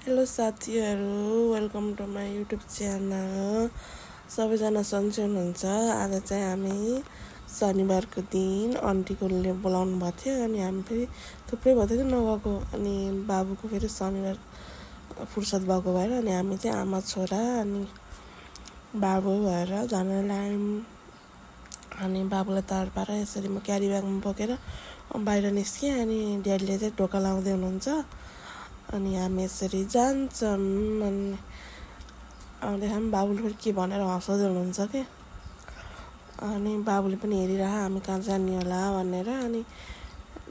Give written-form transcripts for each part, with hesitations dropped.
Hello साथीहरू, welcome to my YouTube channel. सबैजना सन्चै हुनुहुन्छ। आज चाहिँ हामी शनिबारको दिन आन्टीकोले बोलाउनु भएको थियो अनि हामी फेरि थुप्रै भएको थियो नगएको। अनि बाबुको फेरि शनिबार फुर्सद भएको भएर अनि हामी चाहिँ आमा छोरा अनि बाबु भएर जान लाग्यौँ। अनि बाबुलाई तार पारेर यसरी म क्यारी ब्यागमा बोकेर बाहिर निस्केँ। अनि ड्याडीले चाहिँ ढोका लाउँदै हुनुहुन्छ अनि हामी यसरी जान्छौँ। अनि आउँदै हामी बाबुले फेरि के भनेर हँसाउँदै हुनुहुन्छ कि अनि बाबुले पनि हेरिरह हामी कहाँ जाने होला भनेर। अनि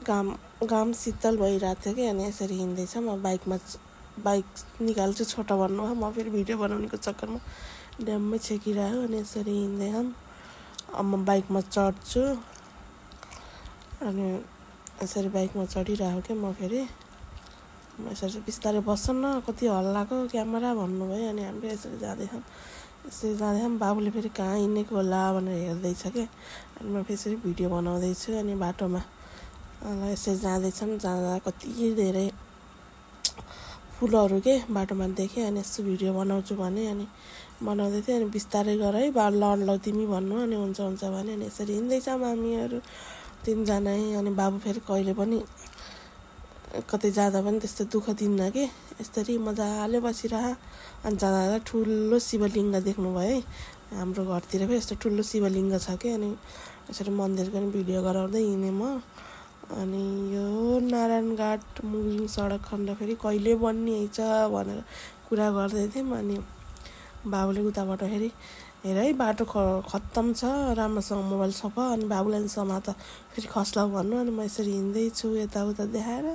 घाम शीतल भइरहेको थियो कि अनि यसरी हिँड्दैछ। म बाइक निकाल्छु छोटो भन्नु म फेरि भिडियो बनाउनेको चक्करमा ड्याममै छेकिरहेको। अनि यसरी हिँड्दै अब म बाइकमा चढ्छु अनि यसरी बाइकमा चढिरहेको क्या म फेरि यसरी बिस्तारै बस्छन् कति हल्लाको क्यामेरा भन्नुभयो। अनि हामी यसरी जाँदैछौँ बाबुले फेरि कहाँ हिँडेको होला भनेर हेर्दैछ क्या। अनि म फेरि भिडियो बनाउँदैछु अनि बाटोमा यसरी जाँदैछौँ। जाँदा कति धेरै फुलहरू के बाटोमा देखेँ अनि यसो भिडियो बनाउँछु भने अनि बनाउँदै थिएँ। अनि बिस्तारै गर है लौ तिमी भन्नु अनि हुन्छ भने अनि यसरी हिँड्दैछौँ हामीहरू तिनजना। अनि बाबु फेरि कहिले पनि कतै जाँदा पनि त्यस्तो दुःख दिन्न कि यसरी मजाले बसिरह। अनि जाँदा ठुलो शिवलिङ्ग देख्नुभयो है हाम्रो घरतिर फेरि यस्तो ठुलो शिवलिङ्ग छ कि अनि यसरी मन्दिरको पनि भिडियो गराउँदै हिँडेँ म। अनि यो नारायणघाट मुगलिङ सडक खण्ड फेरि कहिले बनिएछ भनेर कुरा गर्दै थियौँ। अनि बाबुले उताबाट फेरि हेर है बाटो खत्तम छ राम्रोसँग मोबाइल सफा अनि बाबुलाई समात फेरि खस्लाउ भन्नु। अनि म यसरी हिँड्दैछु यताउता देखाएर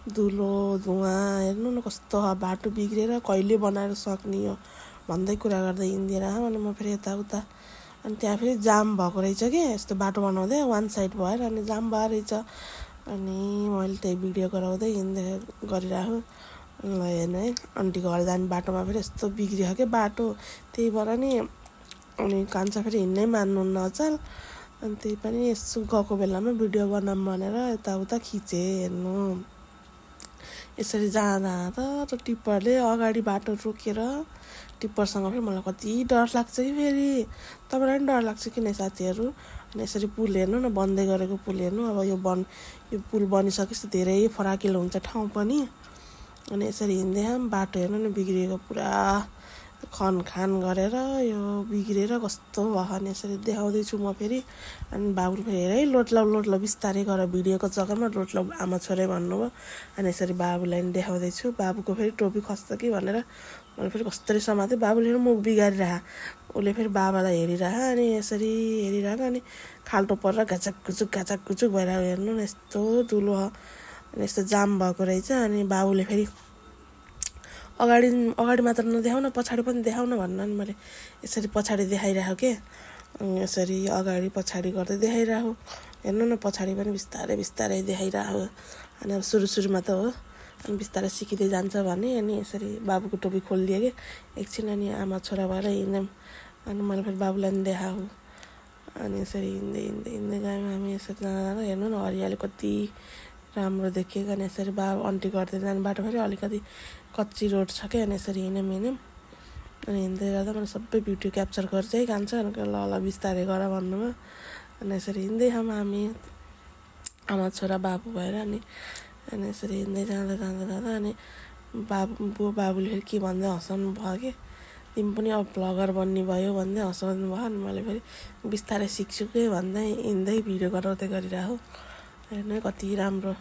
धुलो धुवाँ हेर्नु न कस्तो बाटो बिग्रेर कहिले बनाएर सक्ने हो भन्दै कुरा गर्दै हिँडिदिएर अनि म फेरि यताउता। अनि त्यहाँ फेरि जाम भएको रहेछ कि यस्तो बाटो बनाउँदै वान साइड भएर अनि जाम भयो रहेछ। अनि मैले त्यही भिडियो गराउँदै हिँड्दै गरिरहेको ल हेर्नु है आन्टीको घर जाने बाटोमा फेरि यस्तो बिग्रियो क्या बाटो त्यही भएर नि। अनि कान्छ फेरि हिँड्नै मान्नुहुन्न अचल। अनि त्यही पनि यसो गएको बेलामा भिडियो बनाऊँ भनेर यताउता खिचेँ हेर्नु। यसरी जाँदा त टिप्परले अगाडि बाटो रोकेर टिप्परसँग फेरि मलाई कति डर लाग्छ कि फेरि तपाईँलाई पनि डर लाग्छ कि नै साथीहरू। अनि यसरी पुल हेर्नु न बन्दै गरेको पुल हेर्नु। अब यो पुल बनिसकेपछि धेरै फराकिलो हुन्छ ठाउँ पनि। अनि यसरी हिँड्दै बाटो हेर्नु न बिग्रिएको पुरा खनखान गरेर यो बिग्रेर कस्तो भयो। अनि यसरी देखाउँदैछु म फेरि। अनि बाबुले फेरि हेरै लोटलाउ बिस्तारै गर भिडियोको चक्करमा लोटलाउ आमा छोरै भन्नुभयो। अनि यसरी बाबुलाई पनि देखाउँदैछु। बाबुको फेरि टोपी खस्छ कि भनेर मैले फेरि कस्तरी समातेँ। बाबुले फेरि मुख बिगारिरह उसले फेरि बाबालाई हेरिरह अनि यसरी हेरिरहेको अनि खाल्टो परेर घाचाक कुचुक भइरहेको हेर्नु न यस्तो धुलो अनि यस्तो जाम भएको रहेछ। अनि बाबुले फेरि अगाडि मात्र नदेखाउन पछाडि पनि देखाउन भन्नु। अनि मैले यसरी पछाडि देखाइरहेको के यसरी अगाडि पछाडि गर्दै देखाइरहेको हेर्नु न पछाडि पनि बिस्तारै देखाइरहेको। अनि अब सुरुमा त हो अनि बिस्तारै सिकिँदै जान्छ भने अनि यसरी बाबुको टोपी खोलिदिएँ कि एकछिन अनि आमा छोरा भएर हिँड्यौँ। अनि मैले फेरि बाबुलाई पनि देखाएको। अनि यसरी हिँड्दै गयौँ हामी। यसरी जाँदा हेर्नु न हरियाली कति राम्रो देखिएको। अनि यसरी बाबु आन्टी गर्दै जाने बाटो फेरि अलिकति कच्ची रोड छ क्या। अनि यसरी हिँड्यौँ अनि हिँड्दै गर्दा मैले सबै भिडियो क्याप्चर गर्छु है कान्छ अनि ल बिस्तारै गर भन्नुभयो। अनि यसरी हिँड्दै हामी आमा छोरा बाबु भएर अनि यसरी हिँड्दै जाँदा अनि बाबुले फेरि के भन्दै हँसाउनु भयो कि तिमी पनि अब भ्लगर बन्ने भयो भन्दै हँसाउनु भयो। अनि मैले फेरि बिस्तारै सिक्छु कि भन्दै हिँड्दै भिडियो गराउँदै गरिरहेको हेर्नु कति राम्रो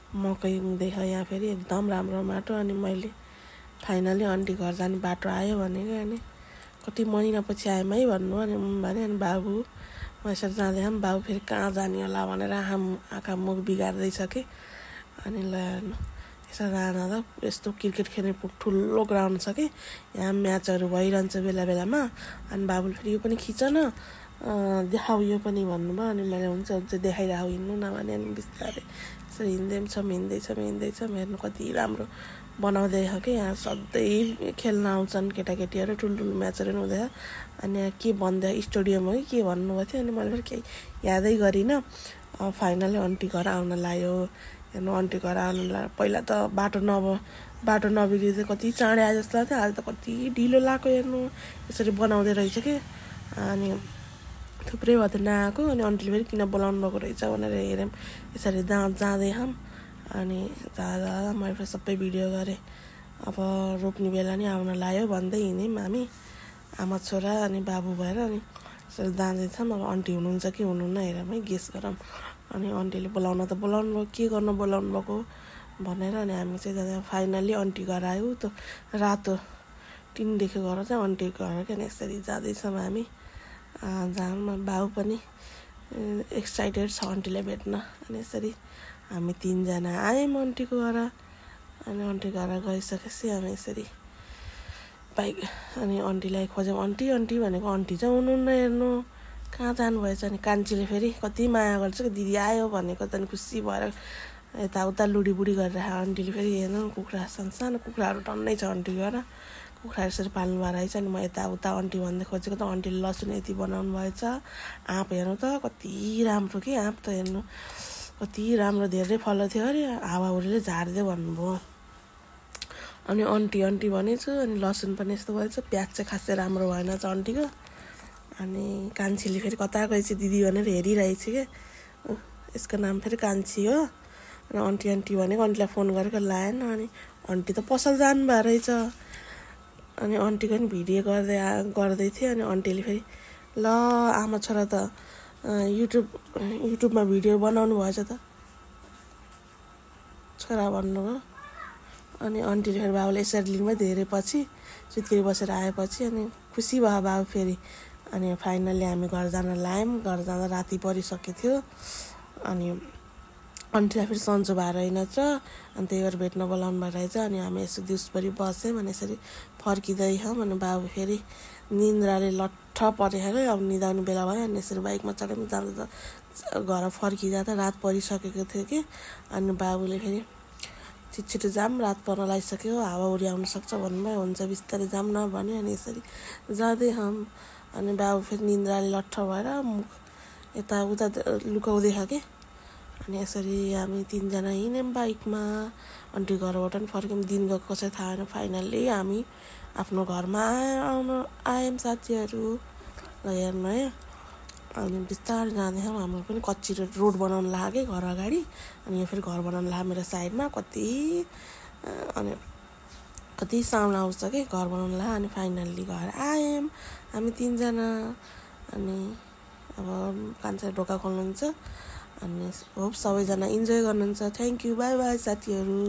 मकै हुँदैछ यहाँ फेरि एकदम राम्रो माटो। अनि मैले फाइनली आन्टी घर जाने बाटो आयो भनेको। अनि कति महिनापछि आयौँ है भन्नु अनि भने अनि बाबु म यसरी जाँदै बाबु फेरि कहाँ जाने होला भनेर आँखा मुख बिगार्दैछ कि। अनि ल हेर्नु यसरी जाँदा यस्तो क्रिकेट खेल्ने ठुलो ग्राउन्ड छ कि यहाँ म्याचहरू भइरहन्छ बेलामा। अनि बाबुले फेरि यो पनि खिच न देखाऊ यो पनि भन्नुभयो। अनि मैले हुन्छ देखाइरहेको हिँड्नु न भने अनि बिस्तारै यसरी हिँड्दैछौँ हेर्नु कति राम्रो बनाउँदै छ कि यहाँ सधैँ खेल्न आउँछन् केटाकेटीहरू ठुल्ठुलो म्याचहरू पनि हुँदैछ। अनि यहाँ के भन्दै स्टेडियम हो कि के भन्नुभएको थियो। अनि मैले फेरि केही यादै गरिनँ। फाइनली आन्टी घर आउन लाग्यो हेर्नु आन्टी घर आउनुलाई पहिला त बाटो नबिग्रियो चाहिँ कति चाँडै आए जस्तो लाग्थ्यो। अहिले त कति ढिलो लाग्यो हेर्नु, यसरी बनाउँदै रहेछ कि। अनि थुप्रै भयो त नआएको। अनि आन्टीले फेरि किन बोलाउनु भएको रहेछ भनेर हेऱ्यौँ, यसरी जाँदै हम। अनि जाँदा मैले फेरि सबै भिडियो गरेँ। अब रोप्ने बेला नि आउन लाग्यो भन्दै हिँड्यौँ हामी आमा छोरा अनि बाबु भएर। अनि यसरी जाँदैछौँ। अब आन्टी हुनुहुन्छ कि हुनुहुन्न हेरौँ है, गेस गरौँ। अनि आन्टीले बोलाउनु भयो, के गर्न बोलाउनु भएको भनेर। अनि हामी चाहिँ फाइनल्ली आन्टी घर आयो। त रातो टिनदेखि घर चाहिँ आन्टी घर क्या। यसरी जाँदैछौँ हामी। जहाँ बाबु पनि एक्साइटेड छ आन्टीलाई भेट्न। अनि यसरी हामी 3 जना आयौँ आन्टीको घर। अनि आन्टी घर गइसकेपछि हामी यसरी बाइक अनि आन्टीलाई खोज्यौँ। आन्टी भनेको आन्टी चाहिँ हुनुहुन्न हेर्नु, कहाँ जानुभएछ। अनि कान्छीले फेरि कति माया गर्छ कि दिदी आयो भनेको त। अनि खुसी भएर यताउता लुडीबुडी गरेर आन्टीले फेरि हेर्नु कुखुरा सानो कुखुराहरू टन्नै छ आन्टी घर। कुखुरा यसरी पाल्नु भएर रहेछ। अनि म यताउता आन्टी भन्दै खोजेको त आन्टीले लसुन यति बनाउनु भएछ। आँप हेर्नु त कति राम्रो कि, आँप त हेर्नु कति राम्रो धेरै फल थियो अरे, हावाहुरीले झारिदियो भन्नुभयो। अनि आन्टी भनेछु। अनि लसुन पनि यस्तो भएछ, प्याज चाहिँ खासै राम्रो भएन छ आन्टीको। अनि कान्छीले फेरि कता गएछ दिदी भनेर हेरिरहेछ क्या। यसको नाम फेरि कान्छी हो। अनि आन्टी भनेको आन्टीलाई फोन गरेको लाएन। अनि आन्टी त पसल जानुभएको रहेछ। अनि आन्टीको पनि भिडियो गर्दै थियो। अनि आन्टीले फेरि ल आमा छोरा त युट्युबमा भिडियो बनाउनु भएछ त छोरा भन्नुभयो। अनि आन्टीले फेरि बाबुले यसरी लिनुभयो धेरै पछि सुत्केरी बसेर आएपछि। अनि खुसी भयो बाबु फेरि। अनि फाइनल्ली हामी घर जान लाग्यौँ। घर जाँदा राति परिसकेको थियो। अनि आन्टीलाई फेरि सन्चो भएर रहेनछ। अनि त्यही भएर भेट्न बोलाउनु भएर रहेछ। अनि हामी यसो दिउँसभरि बस्यौँ। अनि यसरी फर्किँदै हौँ। अनि बाबु फेरि निन्द्राले लट्ठ परेको क्या। अब निदाउने बेला भयो। अनि यसरी बाइकमा चढ्यौँ। जाँदा त घर फर्किँदा रात परिसकेको थियो कि। अनि बाबुले फेरि छिटो जाम, रात पर्न लागिसक्यो, हावाहुरी आउन सक्छ भन्नुभयो। हुन्छ बिस्तारै जाम न भन्यो। अनि यसरी जाँदै हौँ। अनि बाबु फेरि निन्द्राले लट्ठ भएर मुख यताउता लुकाउँदै खायो कि। अनि यसरी हामी 3 जना हिँड्यौँ बाइकमा। आन्टी घरबाट पनि फर्क्यौँ। दिन गएको कसै थाहा भएन। फाइनल्ली हामी आफ्नो घरमा आयौँ साथीहरू हेर्नु है। अनि बिस्तारै जाँदैछौँ। हाम्रो पनि कच्ची रोड बनाउनु लाग्यो घर अगाडि। अनि यो फेरि घर बनाउनु लाग्यो मेरो साइडमा अनि कति साउन्ड आउँछ कि घर बनाउनु लाग्यो। अनि फाइनल्ली घर आयौँ हामी 3 जना। अनि अब कान्छा ढोका खोल्नुहुन्छ। अनि होप सबैजना इन्जोय गर्नुहुन्छ। थ्याङ्क यू, बाई बाई साथीहरू।